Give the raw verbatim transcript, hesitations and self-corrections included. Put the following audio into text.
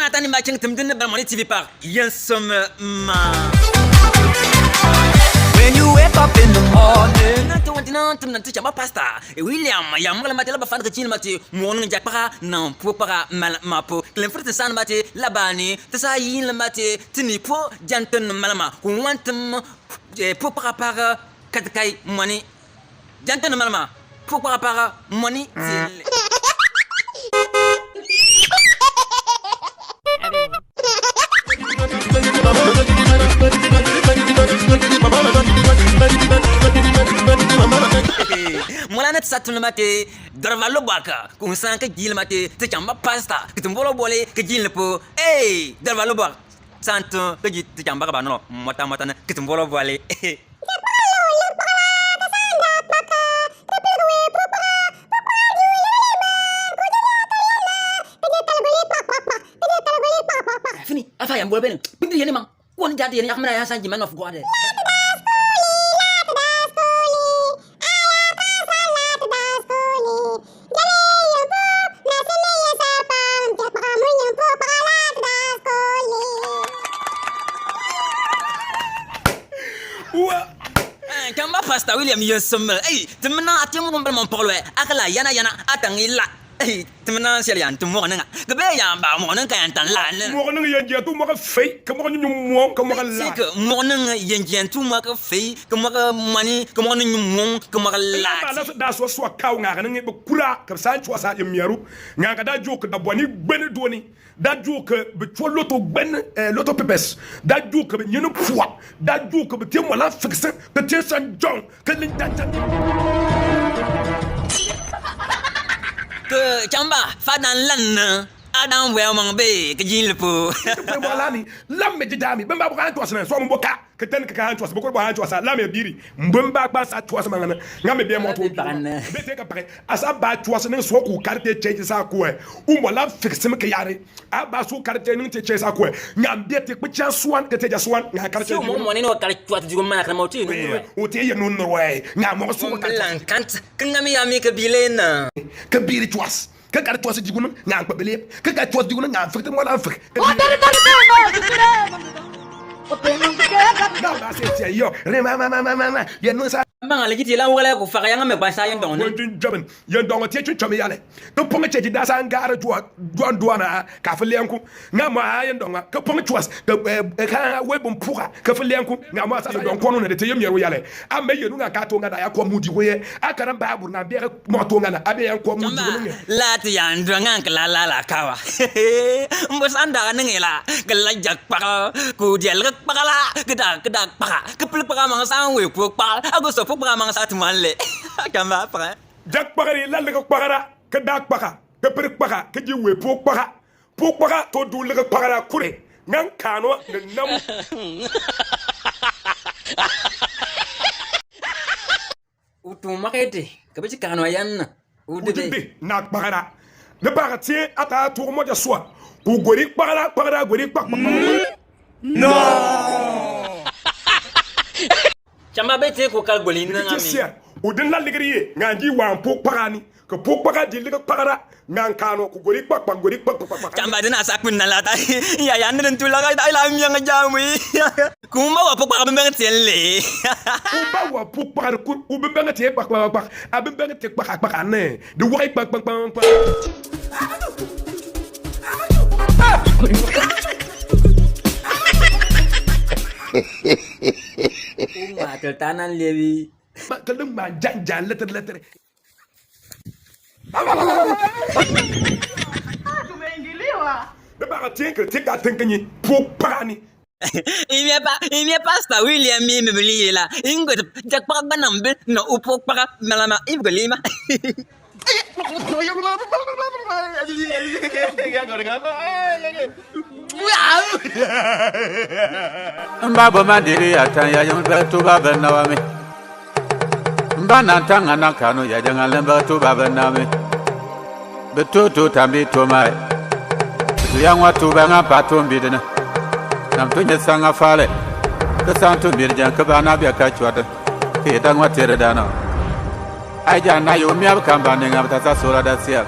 Atani ma cheng tǝm dǝn bala Money T V pa. Yen som ma. When you wake up in the morning. Na to wanti na tǝm na tǝ chamba pastor. E William ya mala mate laba fan ka chin mate. Morning jak pa na po pa mala ma po. Klen fur tǝ san mate laba ni. Tǝ sa yin la mate. Tǝni po jan tǝn mala ma. Ku wan tǝm. Eh, po pa pa ka kat kai Money. Jan tǝn mala ma. Pukpaka paka Money. Mala na tǝ sa tǝn mate. Darva lobaka. Kunsan ka gil mate. Tǝ chamba pastor. Kǝtǝm bolo bole. Ka gil po. Ey, darva lobaka. Santo, ka gil tǝ chamba ka ba no. Mata mata na. Kǝtǝm bolo bole. Fini, afa yambo bene. Bindi yene mang. Kon jadi yene akmana ya sanji man of God. Wa. Eh, kamba Pastor William yosomel. Ey, tǝmǝna ati mo bal mo polo. Akala yana yana atang ila. Ey, tǝmǝna sel yan tǝm mo nanga. Kebe yan ba mo nanga ka yan tan la ne. Mo nanga yan jian tu mo ka fei, ke mo nanga nyum mo, ke mo ka la. Sike mo nanga yan jian tu mo ka fei, ke mo ka Money, ke mo nanga nyum mo, ke mo ka la. Ba la da so so ka nga nanga be kura, ke san chua sa yemiaru. Nga ka da jo ke da boni bene doni. Da ju ke be chua loto gben, eh, loto pepes. Da ju ke be nyene pua. Da ju ke be tie mola fikse. Ke tie san jong. Ke lin dan dan. Ke chamba, fa dan lan ne. Adam we mang be, ke jin lepo. Ke mola ni. Lam me jidami. Bemba bukan tuas ne. So mo boka. Ke ten ke kan tuas. Bokol bukan tuas. Lam me biri. Mbemba ba sa tuas mangana. Nga me be mo to. Be te ka pake. Asa ba tuas ne so ku karte cheji sa ku e. Umo lam fikse me ke yare. Aba su karte ning te chesa kwe. Nga mbie te kpechan swan, ke te ja swan, nga karte. Si mo mo ni no karte chua tu jugo mana kare mo ti no. O te ye no no we. Nga mo su karte. Lan kant. Ke nga mi ya mi ke bile na. Ke bile chuas. Ke karte chuas jugo no, nga kpebele. Ke karte chuas jugo no, nga fik te mo la fik. O te te te. Nga ba se te yo. Re ma ma ma ma ma. Ye no sa. Ma nga le kiti la wala ko faka ya nga me ba sa ye ndong. Wajin jaben. Yendong tie chun chami yale. Ke pong che ji da sa ngara jua, jua ndua na, ka filianku. Nga ma yendong, ke pong chuas, ke, eh, eh, ka we bum puka, ke filianku. Nga ma sa sa dong kono na de te yem yeru yale. A me yenu nga ka to nga da ya ko mudi we. A karam ba bur na be mo to nga na, a be ya ko mudi we. Lati yendong nga la la la kawa. Mbo sanda nengela, ke la jak paka, ku dia le paka la, ke da, ke da paka, ke pel paka mang sa we puk paka, aku so puk paka mang sa tuman le. Kamba paka. Jak pakari la leke pakara, ke dak paka, ke pere paka, ke ji we puk paka. Puk paka to du leke pakara kure. Ngan kano ne nam. Utu makete, ke bisi kano yan. Utu be. Utu be, nak pakara. Ne paka tie ata tu mo ja swa. Ku gori pakara, pakara gori pak pak pak. No! Chamba be te ko kal goli na ngami. Sia, u den la ligri ye, nga ngi wan puk pakani. Ke puk paka di leke pakara, nga kano, ku gori pak pak, gori pak pak pak pak. Chamba den asa kun na lata. Ya, ya, nen tu la ka, ila mi nga jamu. Kumba wa puk paka bembeng tele. Kumba wa puk paka kun, u bembeng te pak pak pak. A bembeng te pak pak ne. De wa pak pak pak pak. Uma, tel tanan lewi. Ba, ke leng ba, jan, jan, letter, letter. Tumengiliwa. Be ba ka tin ke, tin ka tin ke ni, puk pakani. Imi pa, imi Pastor William mi mi beli la. Ingo jak pak ba nambe, no u puk paka, malama, ingo lima. Mba bo mandiri atan ya yum be tu ba be na wa mi. Mba na tanga na kanu ya janga lemba tu ba be na mi. Be tu tu tambi tu mai. Tu yang wa tu ba nga pa tu mbi dene. Nam tu nye sanga fale. Ke san tu mbi jan ke ba na bia ka chwata. Ke dang wa tere dana. Ai jan na yo mi ab kamba ne nga ta sa sola da sia.